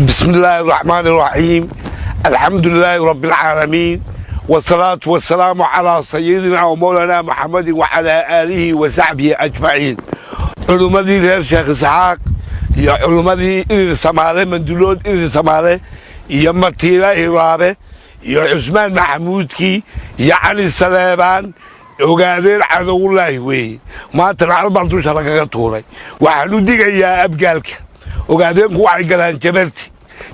بسم الله الرحمن الرحيم، الحمد لله رب العالمين، والصلاة والسلام على سيدنا ومولانا محمد وعلى آله وصحبه أجمعين. Culimmadii reer Sheekh Isxaaq iyo culimmadii Irir Samaale, Mandulood Irir Samaale iyo Matiila Hiraabe iyo Cusmaan Maxamuudkii iyo Cali Saleebaan, Ogaadeen cadowullaahi weeye. Maanta nacal baan dusha lagaga tuuray. Waxaan u digayaa Abgaalka. Ogaadeenku waxay galaan Jabarti.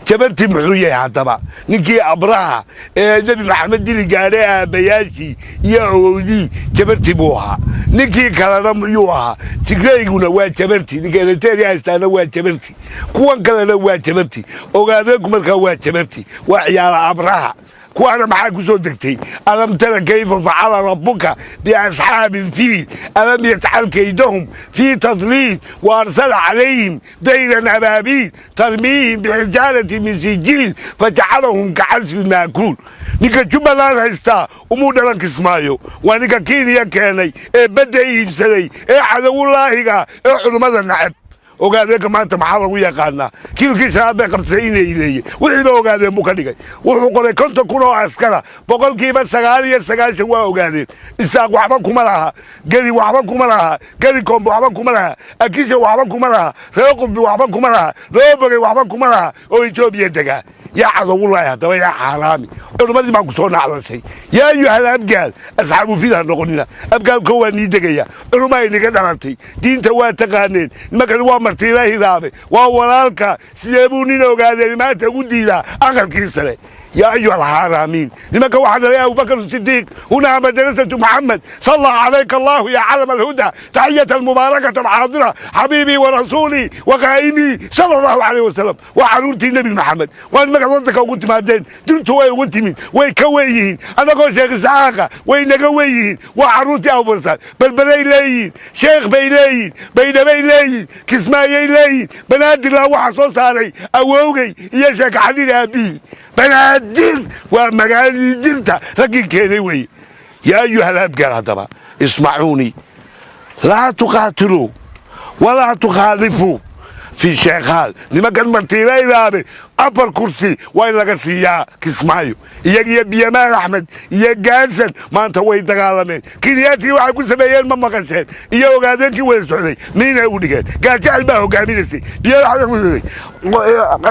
Jabarti muxuu yahay haddaba? Ninkii Abraha ee Nebi Maxamed dili gaadhay aabbayaashii iyo awowdii Jabarti buu ahaa. Ninkii kalena muyuu ahaa? Tigreyguna waa Jabarti, ninka Eleteria haystaana waa Jabarti, kuwan kalena waa Jabarti. Ogaadeenku markaa waa Jabarti, waa ciyaala Abraha. Kuwaana maxaa ku soo degtay? ألم تر كيف فعل ربك بأصحاب الفيل، ألم يجعل كيدهم في تضليل، وأرسل عليهم طيرا أبابيل ترميهم بحجارة من سجيل فجعلهم كعصف مأكول. Ninka Jubbaland haystaa umuu dhalan Kismaayo. Waa ninka Kenya keenay ee badda iibsaday ee cadowulaahiga ee culummada nacab. Ogaadeenka maanta maxaa lagu yaqaanaa? Kiilkii shanaad bay qabsatay inay ileeye. Wixiiba Ogaadeen buu ka dhigay. Wuxuu qoray 50,000 oo askara. 99% waa Ogaadeen. Isaaq waxba kuma laha, Gedi waxba kuma laha, Gedi Koombe waxba kuma laha, Akisha waxba kuma laha, reer Qudbi waxba kuma laha, Loobogey waxba kuma laha oo Etoobiya degaa. Yaa cadowulahi haddaba? Yaa xaaraami, culimmadii baan ku soo nacdashay. يا أيها الأبgaal asxaabu fil ha noqonina. Abgaalko waa nii degaya. Culumaa inaga dhalatay, diinta waa taqaaneen. Nimankani waa Martiila Hiraabe, waa walaalka. Sidee buu nin Ogaadeen maanta ugu diidaa aqalkii sare? يا أيها الحرامين، nimanka waxaa dhalay Abubakr Sidiiq. هنا مدرسة محمد، صلى عليك الله يا علم الهدى، تحية المباركة الحاضرة، حبيبي ورسولي وقائمي صلى الله عليه وسلم. Waa caruurtii Nebi Maxamed. Waa nimanka wadanka ugu timaadeen. Dirtu way ugu timid, way ka wen yihiin. Annagoo Sheekh Isxaaqa way naga wen yihiin. Waa caruurtii Abubarsaad. Berberay leeyihiin, Sheekh bay leeyihiin, Baydhabay leeyihiin, Kismaayay leeyihiin. Banaadirlaa waxaa soo saaray awowgay iyo Sheekh Xaliil aabihii. Banaadir waa magaaladii Dirta raggii keenay weeye. يا أيها الأبgaal haddaba اسمعوني، لا تقاتلوا ولا تخالفوا في Sheekhaal. Nimankan Martiilaydaabe afar kursi waa in laga siiyaa Kismaayo, iyaga iyo Biyamaal Axmed iyo Gaasan. Maanta way dagaalameen. Keniyaatii waxay ku sameeyeen ma maqasheen? Iyo Ogaadeenkii wada socday miinay u dhigeen. Gaajacel baa hogaaminaysay. Biyamaal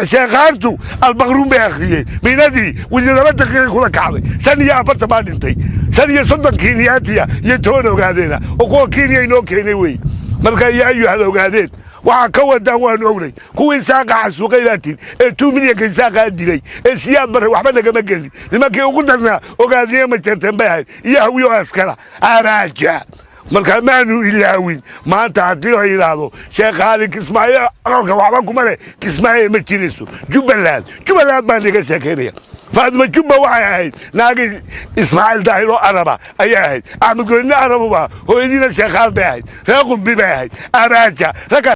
Sheekhaantu Albaqruun bay akhriyeen. Miinadii within 2 daqiiqay kula kacday. 45 baa dhintay, 35 Kenyaatiya iyo 10 Ogaadeena oo kuwa Kenya inoo keenay wey. Marka يا أيها Ogaadeen, waxaa ka wadaan waanu ognay. Kuwii Isaaqa xasuuqay baa tin ee 2 milyanka Isaaqaa dilay ee Siyaad Barre waxba nagama gelin. Nimankii ugu darnaa Ogaadiye ma jeerteen bay ahayd iyo Hawiyo askara Araaja. Marka maanu ilaawin. Maanta haddii la yidhaahdo Sheekhaali Kismaayo aqalka waxba kuma leh, Kismaayo ma jirayso. Jubbaland, Jubbaland baan iga sheekaynaya. Faaduma Jubba waxay ahayd naagi Ismaaciil Daahir oo Araba ayay ahayd. Axmed Goynne Arabuba, hooyadiina Sheekhaal bay ahayd, reer Qudbi bay ahayd. Araaja ragga.